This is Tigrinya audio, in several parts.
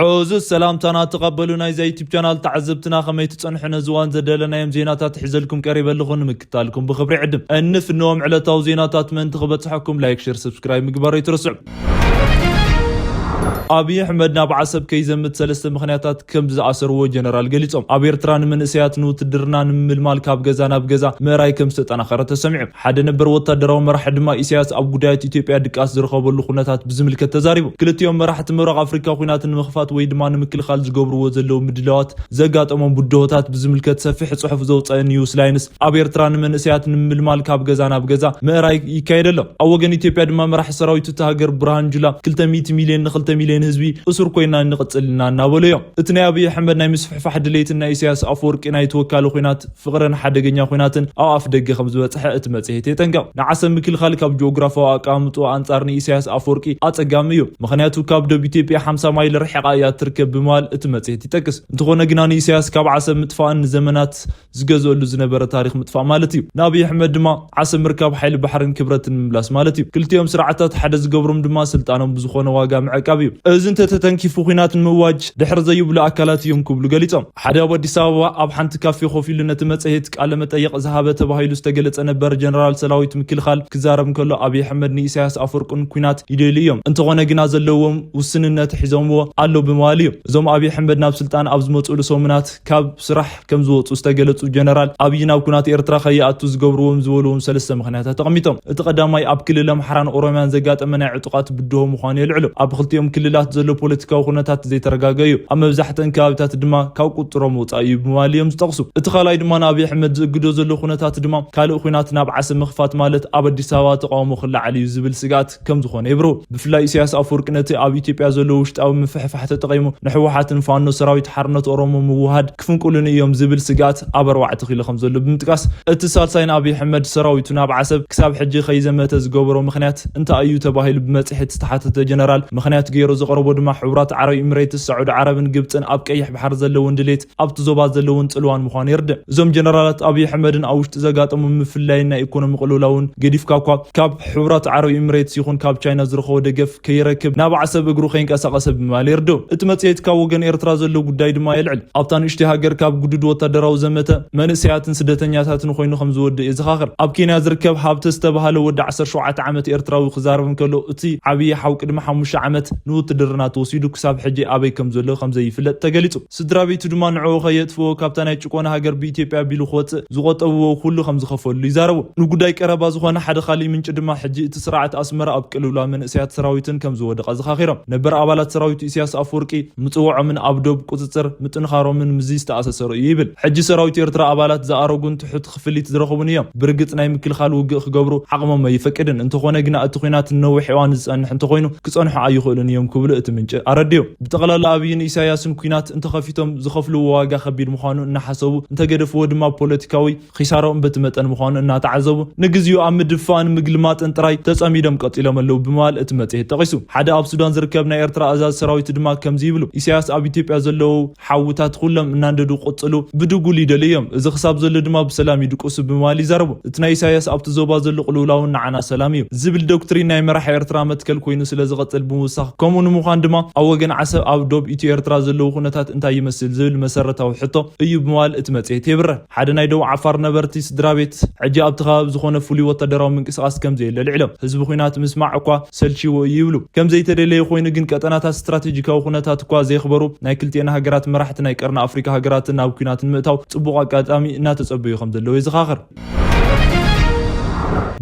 ዕዙዝ ሰላምታና ተቐበሉ ናይዛ ዩቲብ ቻናል ተዓዘብትና፣ ከመይ ትጸንሑ? ነዚ እዋን ዘደለናዮም ዜናታት ሒዘልኩም ቀሪበ ኣለኹ፣ ንምክታልኩም ብኽብሪ ዕድም። እንፍንዎም ዕለታዊ ዜናታት ምእንቲ ክበጽሐኩም ላይክ፣ ሼር፣ ሰብስክራይብ ምግባር ኣይትረስዑ። ኣብይ ኣሕመድ ናብ ዓሰብ ከይዘምት ሰለስተ ምኽንያታት ከም ዝኣሰርዎ ጀነራል ገሊጾም። ኣብ ኤርትራ ንመንእሰያት ንውትድርና ንምምልማል ካብ ገዛ ናብ ገዛ ምእራይ ከም ዝተጠናኸረ ተሰሚዑ። ሓደ ነበር ወታደራዊ መራሒ ድማ ኢሳያስ ኣብ ጉዳያት ኢትዮጵያ ድቃስ ዝረኸበሉ ኩነታት ብዝምልከት ተዛሪቡ። ክልቲኦም መራሕቲ ምብራቕ ኣፍሪካ ኩናት ንምኽፋት ወይ ድማ ንምክልኻል ዝገብርዎ ዘለዉ ምድላዋት ዘጋጠሞም ብድሆታት ብዝምልከት ሰፊሕ ጽሑፍ ዘውፀአ ኒውስ ላይንስ፣ ኣብ ኤርትራ ንመንእሰያት ንምምልማል ካብ ገዛ ናብ ገዛ ምእራይ ይካየድ ኣሎ። ኣብ ወገን ኢትዮጵያ ድማ መራሒ ሰራዊት እታ ሃገር ብርሃን ጁላ ክልተ ሚእቲ ሚልዮን ንክልተ ሚልዮን ህዝቢ እሱር ኮይና ንቕጽልና እናበሉ እዮም። እቲ ናይ ኣብይ ኣሕመድ ናይ ምስፍሕፋሕ ድሌትን ናይ ኢሳያስ ኣፈወርቂ ናይ ተወካሊ ኩናት ፍቕርን ሓደገኛ ኩናትን ኣብ ኣፍ ደገ ከም ዝበጽሐ እቲ መጽሔት የጠንቅቕ። ንዓሰብ ምክልኻል ካብ ጂኦግራፋዊ ኣቀማምጥኡ ኣንጻር ንኢሳያስ ኣፈወርቂ ኣጸጋሚ እዩ። ምኽንያቱ ካብ ደቡብ ኢትዮጵያ ሓምሳ ማይል ርሒቓ እያ ትርከብ ብምባል እቲ መጽሔት ይጠቅስ። እንተኾነ ግና ንኢሳያስ ካብ ዓሰብ ምጥፋእን ንዘመናት ዝገዝአሉ ዝነበረ ታሪኽ ምጥፋእ ማለት እዩ። ንኣብይ ኣሕመድ ድማ ዓሰብ ምርካብ ሓይሊ ባሕርን ክብረትን ምምላስ ማለት እዩ። ክልቲኦም ስርዓታት ሓደ ዝገብሮም ድማ ስልጣኖም ብዝኾነ ዋጋ ምዕቃብ እዩ። እዚ እንተተተንኪፉ ኩናት ንምእዋጅ ድሕር ዘይብሉ ኣካላት እዮም ክብሉ ገሊጾም። ሓደ ኣብ ኣዲስ ኣበባ ኣብ ሓንቲ ካፌ ኮፍ ኢሉ ነቲ መጽሔት ቃለ መጠይቕ ዝሃበ ተባሂሉ ዝተገለጸ ነበር ጀነራል ሰራዊት ምክልኻል ክዛረብ እንከሎ፣ ኣብይ ኣሕመድ ንኢሳያስ ኣፈወርቅን ኩናት ይደልዩ እዮም፣ እንተኾነ ግና ዘለዎም ውስንነት ሒዞምዎ ኣሎ ብምባል እዩ። እዞም ኣብይ ኣሕመድ ናብ ስልጣን ኣብ ዝመጽእሉ ሰሙናት ካብ ስራሕ ከም ዝወጹ ዝተገለጹ ጀነራል ኣብይ ናብ ኩናት ኤርትራ ከይኣቱ ዝገብርዎም ዝበልዎም ሰለስተ ምኽንያታት ኣቐሚጦም። እቲ ቀዳማይ ኣብ ክልል ኣምሓራን ኦሮምያን ዘጋጠመ ናይ ዕጡቓት ብድሆ ምዃኑ የልዕሉ። ኣብ ክልቲኦም ክልላት ዘሎ ፖለቲካዊ ኩነታት ዘይተረጋገ እዩ። ኣብ መብዛሕትአን ከባቢታት ድማ ካብ ቁጽሮም ወጻኢ እዩ ብምባል እዮም ዝጠቕሱ። እቲ ካልኣይ ድማ ንኣብይ ኣሕመድ ዝእግዶ ዘሎ ኩነታት ድማ ካልእ ኩናት ናብ ዓሰብ ምኽፋት ማለት ኣብ ኣዲስ ኣበባ ተቃውሞ ክለዓል እዩ ዝብል ስግኣት ከም ዝኾነ የብርሁ። ብፍላይ ኢሳያስ ኣፈወርቂ ነቲ ኣብ ኢትዮጵያ ዘሎ ውሽጣዊ ምፍሕፋሕ ተጠቒሙ ንህወሓትን ፋኖ ሰራዊት ሓርነት ኦሮሞ ምውሃድ ክፍንቁሉኒ እዮም ዝብል ስግኣት ኣብ ኣርባዕተ ኪሎ ከም ዘሎ ብምጥቃስ፣ እቲ ሳልሳይ ንኣብይ ኣሕመድ ሰራዊቱ ናብ ዓሰብ ክሳብ ሕጂ ከይዘመተ ዝገበሮ ምኽንያት እንታይ እዩ ተባሂሉ ብመጽሔት ዝተሓተተ ጀነራል፣ ምኽንያት ገይሩ ዘቕረቦ ድማ ሕቡራት ዓረብ ኢሚሬትስ፣ ሳዑዲ ዓረብን ግብጽን ኣብ ቀይሕ ባሕሪ ዘለውን ድሌት ኣብቲ ዞባ ዘለውን ጽልዋን ምዃኑ የርድእ። እዞም ጀነራላት ኣብይ ኣሕመድን ኣብ ውሽጢ ዘጋጠሙ ምፍላይን ናይ ኢኮኖሚ ቅልውላውን ገዲፍካ እኳ ካብ ሕቡራት ዓረብ ኢሚሬትስ ይኹን ካብ ቻይና ዝረኸቦ ደገፍ ከይረክብ ናብ ዓሰብ እግሩ ከይንቀሳቐሰ ብምባል የርድኡ። እቲ መጽሔት ካብ ወገን ኤርትራ ዘሎ ጉዳይ ድማ የልዕል። ኣብታ ንእሽተይ ሃገር ካብ ግዱድ ወታደራዊ ዘመተ መንእሰያትን ስደተኛታትን ኮይኑ ከም ዝወድእ የዘኻኽር። ኣብ ኬንያ ዝርከብ ሃብተ ዝተባህለ ወዲ ዓሰርተ ሸውዓተ ዓመት ኤርትራዊ ክዛረብ እንከሎ፣ እቲ ዓብዪ ሓው ቅድሚ ሓሙሽተ ዓመት ንውትድርና ተወሲዱ ክሳብ ሕጂ ኣበይ ከም ዘሎ ከም ዘይፍለጥ ተገሊጹ። ስድራ ቤቱ ድማ ንዕኡ ከየጥፍኦ ካብታ ናይ ጭቆና ሃገር ብኢትዮጵያ ኣቢሉ ክወጽእ ዝቆጠብዎ ኩሉ ከም ዝኸፈሉ ይዛረቡ። ንጉዳይ ቀረባ ዝኾነ ሓደ ካሊእ ምንጪ ድማ ሕጂ እቲ ስርዓት ኣስመራ ኣብ ቅልውላው መንእሰያት ሰራዊትን ከም ዝወደቐ ዘኻኺሮም። ነበር ኣባላት ሰራዊት ኢሳያስ ኣፈወርቂ ምጽውዖምን ኣብ ዶብ ቁጽጽር ምጥንኻሮምን ምስዚ ዝተኣሳሰሩ እዩ ይብል። ሕጂ ሰራዊት ኤርትራ ኣባላት ዝኣረጉን ትሑት ክፍሊት ዝረኸቡን እዮም። ብርግጽ ናይ ምክልኻል ውግእ ክገብሩ ዓቕሞም ኣይፈቅድን። እንተኾነ ግና እቲ ኲናት ንነዊሕ እዋን ዝጸንሕ እንተኾይኑ ክጸንሑ ኣይኽእሉን እዮም ክብሉ እቲ ምንጪ ኣረድዩ። ብጠቕላላ ኣብይን ኢሳያስን ኲናት እንተኸፊቶም ዝኸፍልዎ ዋጋ ከቢድ ምዃኑ እናሓሰቡ እንተገደፍዎ ድማ ፖለቲካዊ ኺሳራኦም በቲ መጠን ምዃኑ እናተዓዘቡ፣ ንግዚኡ ኣብ ምድፍፋእን ምግልማጥን ጥራይ ተጸሚዶም ቀጺሎም ኣለዉ ብምባል እቲ መጽሔት ጠቒሱ። ሓደ ኣብ ሱዳን ዝርከብ ናይ ኤርትራ ኣዛዚ ሰራዊት ድማ ከምዚ ይብሉ፣ ኢሳያስ ኣብ ኢትዮጵያ ዘለዉ ሓውታት ኩሎም እናንደዱ ክቕጽሉ ብድጉል ይደልዩ እዮም። እዚ ክሳብ ዘሎ ድማ ብሰላም ይድቅሱ ብምባል ይዛረቡ። እቲ ናይ ኢሳያስ ኣብቲ ዞባ ዘሎ ቅልውላውን ንዓና ሰላም እዩ ዝብል ዶክትሪን ናይ መራሒ ኤርትራ መትከል ኮይኑ ስለ ዝቐጽል ብምውሳኽ፣ ከምኡ ንምዃን ድማ ኣብ ወገን ዓሰብ ኣብ ዶብ ኢትዮ ኤርትራ ዘለዉ ኩነታት እንታይ ይመስል ዝብል መሰረታዊ ሕቶ እዩ ብምባል እቲ መጽሔት የብርህ። ሓደ ናይ ደቡብ ዓፋር ነበርቲ ስድራ ቤት ሕጂ ኣብቲ ከባቢ ዝኾነ ፍሉይ ወታደራዊ ምንቅስቓስ ከም ዘየለ ኣልዒሎም። ህዝቢ ኲናት ምስማዕ እኳ ሰልችዎ እዩ ይብሉ። ከም ዘይተደለየ ኮይኑ ግን ቀጠናታት ስትራቴጂካዊ ኩነታት እኳ ዘየኽበሩ ናይ ክልቲኤን ሃገራት መራሕቲ ናይ ቀርኒ ኣፍሪካ ሃገራትን ናብ ኲናት ንምእታው ጽቡቕ ኣጋጣሚ እናተጸበዩ ከም ዘለዉ የዘኻኽር።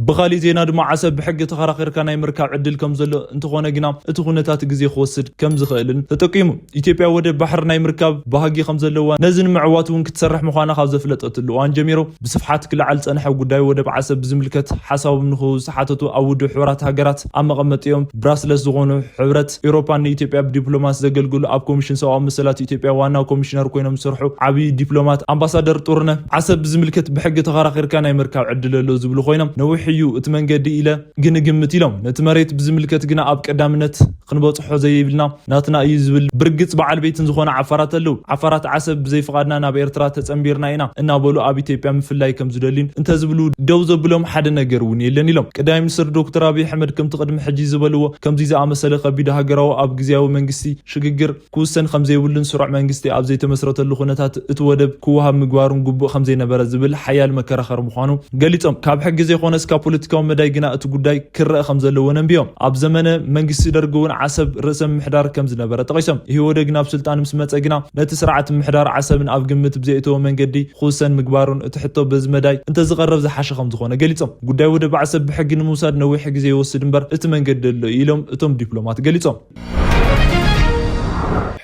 ብኻሊእ ዜና ድማ ዓሰብ ብሕጊ ተኸራኺርካ ናይ ምርካብ ዕድል ከም ዘሎ እንተኾነ ግና እቲ ኩነታት ግዜ ክወስድ ከም ዝኽእልን ተጠቂሙ። ኢትዮጵያ ወደብ ባሕሪ ናይ ምርካብ ባህጊ ከም ዘለዋ ነዚ ንምዕዋት እውን ክትሰርሕ ምዃና ካብ ዘፍለጠትሉ እዋን ጀሚሩ ብስፍሓት ክለዓል ዝጸንሐ ጉዳይ ወደብ ዓሰብ ብዝምልከት ሓሳቦም ንክህቡ ዝተሓተቱ ኣብ ውድብ ሕቡራት ሃገራት ኣብ መቐመጢኦም ብራስለስ ዝኾኑ ሕብረት ኤውሮፓን ንኢትዮጵያ ብዲፕሎማሲ ዘገልግሉ ኣብ ኮሚሽን ሰብኣዊ መሰላት ኢትዮጵያ ዋና ኮሚሽነር ኮይኖም ዝሰርሑ ዓብዪ ዲፕሎማት ኣምባሳደር ጥሩነህ ዓሰብ ብዝምልከት ብሕጊ ተኸራኺርካ ናይ ምርካብ ዕድል ኣሎ ዝብሉ ኮይኖም ነዊሕ እዩ እቲ መንገዲ ኢለ ግን እግምት ኢሎም። ነቲ መሬት ብዝምልከት ግና ኣብ ቀዳምነት ክንበጽሖ ዘይብልና ናትና እዩ ዝብል ብርግጽ በዓል ቤትን ዝኾነ ዓፋራት ኣለዉ። ዓፋራት ዓሰብ ብዘይፍቓድና ናብ ኤርትራ ተጸንቢርና ኢና እናበሉ ኣብ ኢትዮጵያ ምፍላይ ከም ዝደልዩን እንተዝብሉ ደው ዘብሎም ሓደ ነገር እውን የለን ኢሎም። ቀዳማይ ሚኒስትር ዶክተር ኣብይ ኣሕመድ ከምቲ ቅድሚ ሕጂ ዝበልዎ ከምዚ ዝኣመሰለ ከቢድ ሃገራዊ ኣብ ግዝያዊ መንግስቲ ሽግግር ክውሰን ከም ዘይብሉን ስሩዕ መንግስቲ ኣብ ዘይተመስረተሉ ኩነታት እቲ ወደብ ክወሃብ ምግባሩን ግቡእ ከም ዘይነበረ ዝብል ሓያል መከራኸሪ ምዃኑ ገሊጾም። ካብ ሕጊ ዘይኮነስ ካብ ፖለቲካዊ መዳይ ግና እቲ ጉዳይ ክረአ ከም ዘለዎ ነንብዮም። ኣብ ዘመነ መንግስቲ ደርጊ እውን ዓሰብ ርእሰ ምምሕዳር ከም ዝነበረ ጠቒሶም። ኢህወደግ ናብ ስልጣን ምስ መጸ ግና ነቲ ስርዓት ምምሕዳር ዓሰብን ኣብ ግምት ብዘእተወ መንገዲ ክውሰን ምግባሩን እቲ ሕቶ በዚ መዳይ እንተዝቐረብ ዝሓሸ ከም ዝኾነ ገሊጾም። ጉዳይ ወደብ ዓሰብ ብሕጊ ንምውሳድ ነዊሕ ግዜ ይወስድ እምበር እቲ መንገዲ ኣሎ ኢሎም እቶም ዲፕሎማት ገሊጾም።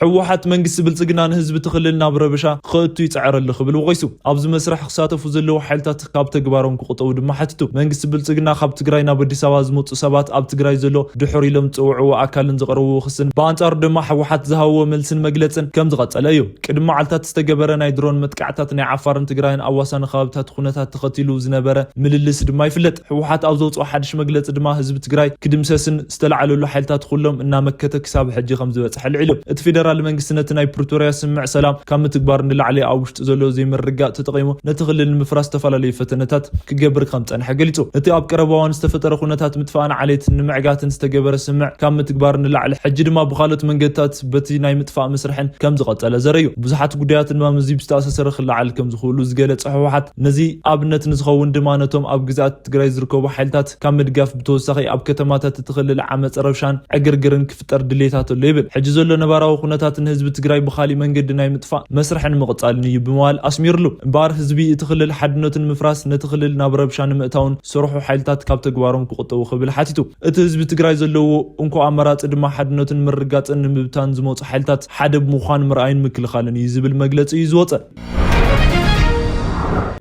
ህወሓት መንግስቲ ብልጽግና ንህዝቢ እቲ ክልል ናብ ረብሻ ከእቱ ይጽዕር ኣሎ ክብል ወቒሱ። ኣብዚ መስርሕ ክሳተፉ ዘለዉ ሓይልታት ካብ ተግባሮም ክቑጠቡ ድማ ሓቲቱ። መንግስቲ ብልጽግና ካብ ትግራይ ናብ ኣዲስ ኣበባ ዝመጹ ሰባት ኣብ ትግራይ ዘሎ ድሑር ኢሎም ዝጽውዕዎ ኣካልን ዘቕረብዎ ክስን ብኣንጻሩ ድማ ህወሓት ዝሃብዎ መልስን መግለጽን ከም ዝቐጸለ እዩ። ቅድሚ መዓልታት ዝተገበረ ናይ ድሮን መጥቃዕታት ናይ ዓፋርን ትግራይን ኣዋሳኒ ከባብታት ኩነታት ተኸቲሉ ዝነበረ ምልልስ ድማ ይፍለጥ። ህወሓት ኣብ ዘውፅኦ ሓድሽ መግለፂ ድማ ህዝቢ ትግራይ ክድምሰስን ዝተላዕለሉ ሓይልታት ኩሎም እናመከተ ክሳብ ሕጂ ከም ዝበፅሐ ልዒሉ። እቲ ፌደራል መንግስቲ ነቲ ናይ ፕሪቶርያ ስምምዕ ሰላም ካብ ምትግባር ንላዕሊ ኣብ ውሽጢ ዘሎ ዘይምርግጋእ ተጠቒሙ ነቲ ክልል ንምፍራስ ዝተፈላለዩ ፈተነታት ክገብር ከም ዝፀንሐ ገሊፁ። እቲ ኣብ ቀረባ እዋን ዝተፈጠረ ኩነታት ምጥፋእን ዓሌትን ንምዕጋትን ዝተገበረ ስምምዕ ካብ ምትግባር ንላዕሊ ሕጂ ድማ ብኻልኦት መንገድታት በቲ ናይ ምጥፋእ መስርሕን ከም ዝቐፀለ ዘርኢ እዩ። ብዙሓት ጉዳያት ድማ ምስዚ ብዝተኣሳሰረ ክለዓል ከም ዝኽእሉ ዝገለጸ ህወሓት፣ ነዚ ኣብነት ንዝኸውን ድማ ነቶም ኣብ ግዝኣት ትግራይ ዝርከቡ ሓይልታት ካብ ምድጋፍ ብተወሳኺ ኣብ ከተማታት እቲ ክልል ዓመፅ፣ ረብሻን ዕግርግርን ክፍጠር ድሌታት ኣሎ ይብል። ሕጂ ዘሎ ነባራዊ ኩነታት ንህዝቢ ትግራይ ብኻሊእ መንገዲ ናይ ምጥፋእ መስርሕን ምቕጻልን እዩ ብምባል ኣስሚርሉ። እምበኣር ህዝቢ እቲ ክልል ሓድነቱ ንምፍራስ ነቲ ክልል ናብ ረብሻ ንምእታውን ዝሰርሑ ሓይልታት ካብ ተግባሮም ክቑጠቡ ክብል ሓቲቱ። እቲ ህዝቢ ትግራይ ዘለዎ እንኮ ኣማራፂ ድማ ሓድነቱን ምርግጋፅን ንምብታን ዝመፁ ሓይልታት ሓደ ብምዃን ምርኣይን ምክልኻልን እዩ ዝብል መግለፂ እዩ ዝወፀ።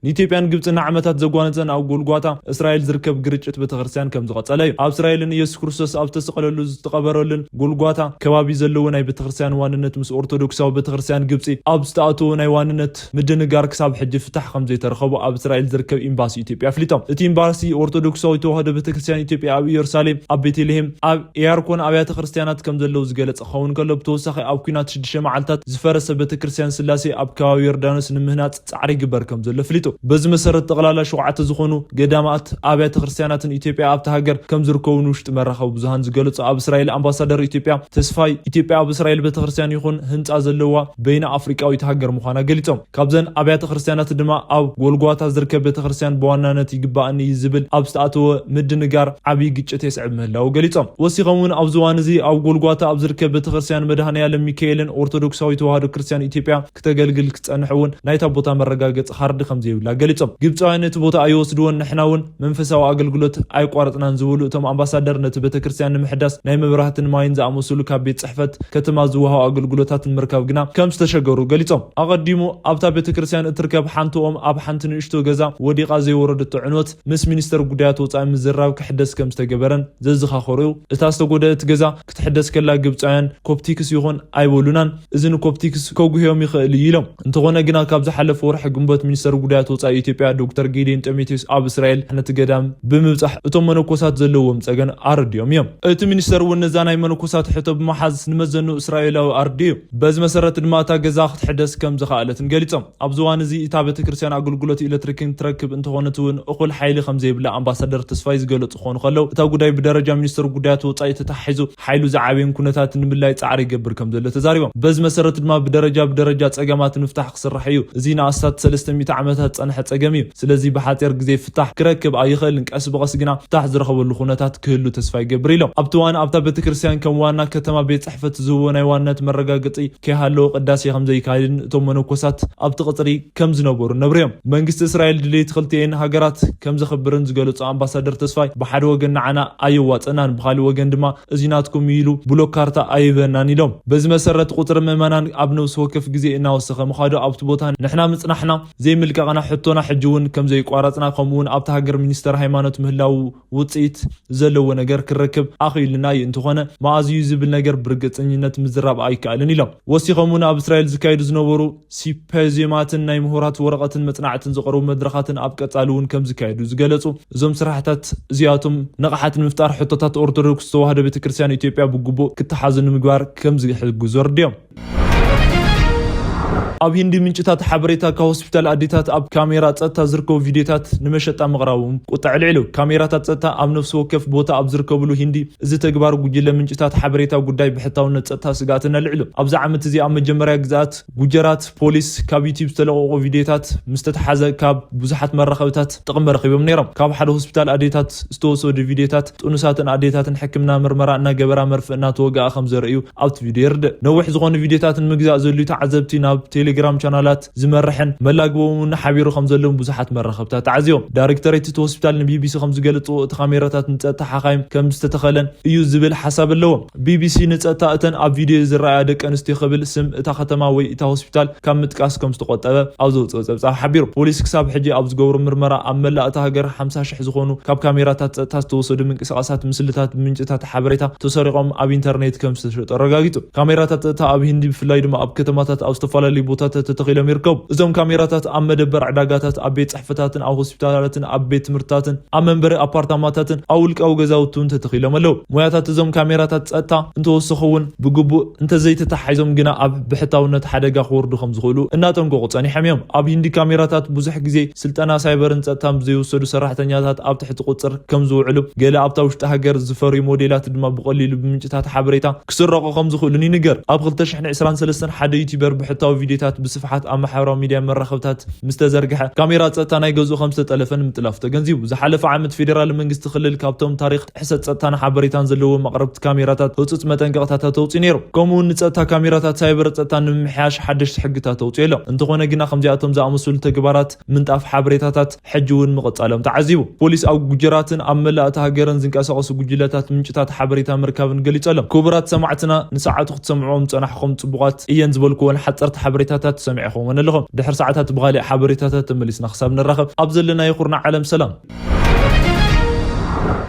ንኢትዮጵያን ግብፅን ንዓመታት ዘጓነፀን ኣብ ጎልጓታ እስራኤል ዝርከብ ግርጭት ቤተክርስትያን ከም ዝቐፀለ እዩ። ኣብ እስራኤልን ኢየሱስ ክርስቶስ ኣብ ዝተሰቐለሉ ዝተቐበረሉን ጎልጓታ ከባቢ ዘለዎ ናይ ቤተክርስትያን ዋንነት ምስ ኦርቶዶክሳዊ ቤተክርስትያን ግብፂ ኣብ ዝተኣተወ ናይ ዋንነት ምድንጋር ክሳብ ሕጂ ፍታሕ ከም ዘይተረኸቦ ኣብ እስራኤል ዝርከብ ኤምባሲ ኢትዮጵያ ኣፍሊጦም። እቲ ኤምባሲ ኦርቶዶክሳዊ ተዋህዶ ቤተክርስትያን ኢትዮጵያ ኣብ ኢየሩሳሌም፣ ኣብ ቤተልሔም፣ ኣብ ኤያርኮን ኣብያተ ክርስትያናት ከም ዘለዉ ዝገለጸ ክኸውን ከሎ፣ ብተወሳኺ ኣብ ኲናት ሽዱሽተ መዓልታት ዝፈረሰ ቤተክርስትያን ስላሴ ኣብ ከባቢ ዮርዳኖስ ንምህናጽ ጻዕሪ ይግበር ከም ዘሎ ኣፍሊጡ። በዚ መሰረት ጠቕላላ ሸውዓተ ዝኾኑ ገዳማት ኣብያተ ክርስትያናትን ኢትዮጵያ ኣብታ ሃገር ከም ዝርከቡ ንውሽጢ መራኸቢ ብዙሃን ዝገለጹ ኣብ እስራኤል ኣምባሳደር ኢትዮጵያ ተስፋይ፣ ኢትዮጵያ ኣብ እስራኤል ቤተክርስትያን ይኹን ህንጻ ዘለዋ በይነ ኣፍሪቃዊት ሃገር ምዃና ገሊጾም። ካብዘን ኣብያተ ክርስትያናት ድማ ኣብ ጎልጓታ ዝርከብ ቤተክርስትያን ብዋናነት ይግባእኒ እዩ ዝብል ኣብ ዝተኣተወ ምድንጋር ዓብዪ ግጭት የስዕብ ምህላዉ ገሊጾም። ወሲኾም እውን ኣብዚ እዋን እዚ ኣብ ጎልጓታ ኣብ ዝርከብ ቤተክርስትያን መድኃኔዓለም ሚካኤልን ኦርቶዶክሳዊ ተዋህዶ ክርስትያን ኢትዮጵያ ክተገልግል ክትጸንሕ እውን ናይታ ቦታ መረጋገጺ ካርድ ከም ዘይብላ ገሊጾም። ግብጻውያን ነቲ ቦታ ኣይወስድዎን፣ ንሕና እውን መንፈሳዊ ኣገልግሎት ኣይቋረጽናን ዝበሉ እቶም ኣምባሳደር፣ ነቲ ቤተክርስትያን ንምሕዳስ ናይ መብራህትን ማይን ዝኣመሰሉ ካብ ቤት ጽሕፈት ከተማ ዝወሃቡ ኣገልግሎታት ንምርካብ ግና ከም ዝተሸገሩ ገሊጾም። ኣቐዲሙ ኣብታ ቤተክርስትያን እትርከብ ሓንቲ ኦም ኣብ ሓንቲ ንእሽቶ ገዛ ወዲቓ ዘይወረደቶ ዕንወት ምስ ሚኒስተር ጉዳያት ወጻኢ ምዝራብ ክሕደስ ከም ዝተገበረን ዘዘኻኸሩ፣ እታ ዝተጎድአት ገዛ ክትሕደስ ከላ ግብጻውያን ኮፕቲክስ ይኹን ኣይበሉናን፣ እዚ ንኮፕቲክስ ከጉህዮም ይኽእል እዩ ኢሎም። እንተኾነ ግና ካብ ዝሓለፈ ወርሒ ግንቦት ሚኒስተር ጉዳያት ወጻኢ ኢትዮጵያ ዶክተር ጌዲዮን ጢሞቴዎስ ኣብ እስራኤል ነቲ ገዳም ብምብጻሕ እቶም መነኮሳት ዘለዎም ጸገም ኣረዲኦም እዮም። እቲ ሚኒስተር እውን ነዛ ናይ መነኮሳት ሕቶ ብምሓዝ ንመዘኑ እስራኤላዊ ኣርድዩ። በዚ መሰረት ድማ እታ ገዛ ክትሕደስ ከም ዝኸኣለትን ገሊጾም። ኣብዚ እዋን እዚ እታ ቤተክርስትያን ኣገልግሎት ኤሌክትሪክን ትረክብ እንተኾነት እውን እኹል ሓይሊ ከም ዘይብላ ኣምባሳደር ተስፋይ ዝገለጹ ክኾኑ ከለዉ፣ እታ ጉዳይ ብደረጃ ሚኒስተር ጉዳያት ወጻኢ ተተሓሒዙ ሓይሉ ዝዓበየን ኩነታት ንምልላይ ጻዕሪ ይገብር ከም ዘሎ ተዛሪቦም። በዚ መሰረት ድማ ብደረጃ ብደረጃ ጸገማት ንምፍታሕ ክስራሕ እዩ። እዚ ንኣስታት ሰለስተ ሚእቲ ዓመታት ዝጸንሐ ጸገም እዩ። ስለዚ ብሓጺር ግዜ ፍታሕ ክረክብ ኣይኽእልን። ቀስ ብቐስ ግና ፍታሕ ዝረኸበሉ ኩነታት ክህሉ ተስፋ ይገብር ኢሎም። ኣብቲ እዋን ኣብታ ቤተክርስትያን ከም ዋና ከተማ ቤት ጽሕፈት ዝህቦ ናይ ዋንነት መረጋገጺ ከይሃለወ ቅዳሴ ከም ዘይካየድን እቶም መነኮሳት ኣብቲ ቅጽሪ ከም ዝነበሩ ነብርዮም። መንግስቲ እስራኤል ድሌት ክልቲኤን ሃገራት ከም ዘኽብርን ዝገለጹ ኣምባሳደር ተስፋይ፣ ብሓደ ወገን ንዓና ኣየዋጸናን፣ ብኻሊእ ወገን ድማ እዚ ናትኩም እዩ ኢሉ ብሎክ ካርታ ኣይበናን ኢሎም። በዚ መሰረት ቁጽሪ ምእመናን ኣብ ነፍሲ ወከፍ ግዜ እናወሰኸ ምኻዱ ኣብቲ ቦታ ንሕና ምጽናሕና ዘይምልቀቕና ሕቶና ሕጂ እውን ከም ዘይቋረጽና፣ ከምኡ እውን ኣብታ ሃገር ሚኒስተር ሃይማኖት ምህላዉ ውጽኢት ዘለዎ ነገር ክረክብ ኣኽኢሉና እዩ። እንተኾነ መኣዝዩ ዝብል ነገር ብርግጽኝነት ምዝራብ ኣይከኣልን ኢሎም። ወሲኾም እውን ኣብ እስራኤል ዝካየዱ ዝነበሩ ሲምፖዚየማትን ናይ ምሁራት ወረቐትን መጽናዕትን ዝቐርቡ መድረኻትን ኣብ ቀጻሊ እውን ከም ዝካየዱ ዝገለጹ፣ እዞም ስራሕታት እዚኣቶም ንቕሓት ንምፍጣር ሕቶታት ኦርቶዶክስ ተዋህዶ ቤተክርስትያን ኢትዮጵያ ብግቡእ ክተሓዙ ንምግባር ከም ዝሕግዙ ኣረዲኦም። ኣብ ሂንዲ ምንጭታት ሓበሬታ ካብ ሆስፒታል ኣዴታት ኣብ ካሜራ ጸጥታ ዝርከቡ ቪድዮታት ንመሸጣ ምቕራቦም ቁጣ ኣልዒሉ። ካሜራታት ጸጥታ ኣብ ነፍሲ ወከፍ ቦታ ኣብ ዝርከብሉ ሂንዲ፣ እዚ ተግባር ጉጅለ ምንጭታት ሓበሬታ ጉዳይ ብሕታውነት ጸጥታ ስግኣትን ኣልዒሉ። ኣብዚ ዓመት እዚ ኣብ መጀመርያ ግዝኣት ጉጀራት ፖሊስ ካብ ዩቲዩብ ዝተለቐቑ ቪድዮታት ምስ ተተሓዘ ካብ ብዙሓት መራኸብታት ጥቕሚ ረኺቦም ነይሮም። ካብ ሓደ ሆስፒታል ኣዴታት ዝተወሰዱ ቪድዮታት ጥኑሳትን ኣዴታትን ሕክምና ምርመራ እናገበራ መርፍእ እናተወግኣ ከም ዘርእዩ ኣብቲ ቪድዮ የርድእ። ነዊሕ ዝኾኑ ቪድዮታት ንምግዛእ ዘድልዩ ተዓዘብቲ ናብ ቴሌግራም ቻናላት ዝመርሕን መላግቦም እውን ሓቢሩ ከም ዘለውን ብዙሓት መራኸብታት ተዓዚቦም። ዳይሬክተሬት እቲ ሆስፒታል ንቢቢሲ ከም ዝገለጽዎ፣ እቲ ካሜራታት ንጸጥታ ሓኻይም ከም ዝተተኸለን እዩ ዝብል ሓሳብ ኣለዎም። ቢቢሲ ንጸጥታ እተን ኣብ ቪድዮ ዝረኣያ ደቂ ኣንስትዮ ክብል ስም እታ ከተማ ወይ እታ ሆስፒታል ካብ ምጥቃስ ከም ዝተቆጠበ ኣብ ዘውጽኦ ጸብጻብ ሓቢሩ። ፖሊስ ክሳብ ሕጂ ኣብ ዝገብሮ ምርመራ ኣብ መላእ እታ ሃገር ሓምሳ ሽሕ ዝኾኑ ካብ ካሜራታት ጸጥታ ዝተወሰዱ ምንቅስቓሳት ምስልታት ብምንጭታት ሓበሬታ ተሰሪቖም ኣብ ኢንተርኔት ከም ዝተሸጡ ኣረጋጊጹ። ካሜራታት ጸጥታ ኣብ ሂንዲ ብፍላይ ድማ ኣብ ከተማታት ኣብ ዝተፈላለዩ ቦታታት ተተኺሎም ይርከቡ። እዞም ካሜራታት ኣብ መደበር ዕዳጋታት፣ ኣብ ቤት ጽሕፈታትን ኣብ ሆስፒታላትን ኣብ ቤት ትምህርትታትን ኣብ መንበሪ ኣፓርታማታትን ኣብ ውልቃዊ ገዛውቲ እውን ተተኺሎም ኣለዉ። ሞያታት እዞም ካሜራታት ጸጥታ እንተወሰኹ እውን ብግቡእ እንተዘይተታሒዞም ግና ኣብ ብሕታውነት ሓደጋ ክወርዱ ከም ዝኽእሉ እናጠንቀቑ ጸኒሖም እዮም። ኣብ ሂንዲ ካሜራታት ብዙሕ ግዜ ስልጠና ሳይበርን ጸጥታን ብዘይወሰዱ ሰራሕተኛታት ኣብ ትሕቲ ቁጽር ከም ዝውዕሉ፣ ገለ ኣብታ ውሽጢ ሃገር ዝፈርዩ ሞዴላት ድማ ብቐሊሉ ብምንጭታት ሓበሬታ ክስረቑ ከም ዝኽእሉን ይንገር። ኣብ ክልተ ሽሕን ዕስራን ሰለስተን ሓደ ዩቲዩበር ብሕታዊ ቪድዮታት ብስፍሓት ኣብ ማሕበራዊ ሚድያ መራኸብታት ምስ ተዘርግሐ፣ ካሜራ ጸጥታ ናይ ገዝኡ ከም ዝተጠለፈ ንምጥላፉ ተገንዚቡ። ዝሓለፈ ዓመት ፌዴራል መንግስቲ ክልል ካብቶም ታሪኽ ጥሕሰት ጸጥታን ሓበሬታን ዘለዎም ኣቕረብቲ ካሜራታት ህጹጽ መጠንቀቕታታት ኣውጺኡ ነይሩ። ከምኡ እውን ንጸጥታ ካሜራታት ሳይበር ጸጥታ ንምምሕያሽ ሓደሽቲ ሕግታት ኣውጺኡ ኣሎ። እንተኾነ ግና ከምዚኣቶም ዝኣመሰሉ ተግባራት ምንጣፍ ሓበሬታታት ሕጂ እውን ምቕጻሎም ተዓዚቡ። ፖሊስ ኣብ ጉጀራትን ኣብ መላእ እታ ሃገርን ዝንቀሳቐሱ ጉጅለታት ምንጭታት ሓበሬታ ምርካብን ገሊጹ ኣሎ። ክቡራት ሰማዕትና፣ ንሰዓቱ ክትሰምዕዎም ዝጸናሕኹም ጽቡቓት እየን ዝበልኩወን ሓጸርቲ ሓበሬታታት ሰሚዕኹመን ኣለኹም። ድሕሪ ሰዓታት ብኻሊእ ሓበሬታታት ተመሊስና ክሳብ ንራኸብ፣ ኣብ ዘለና ይኹርና ዓለም ሰላም።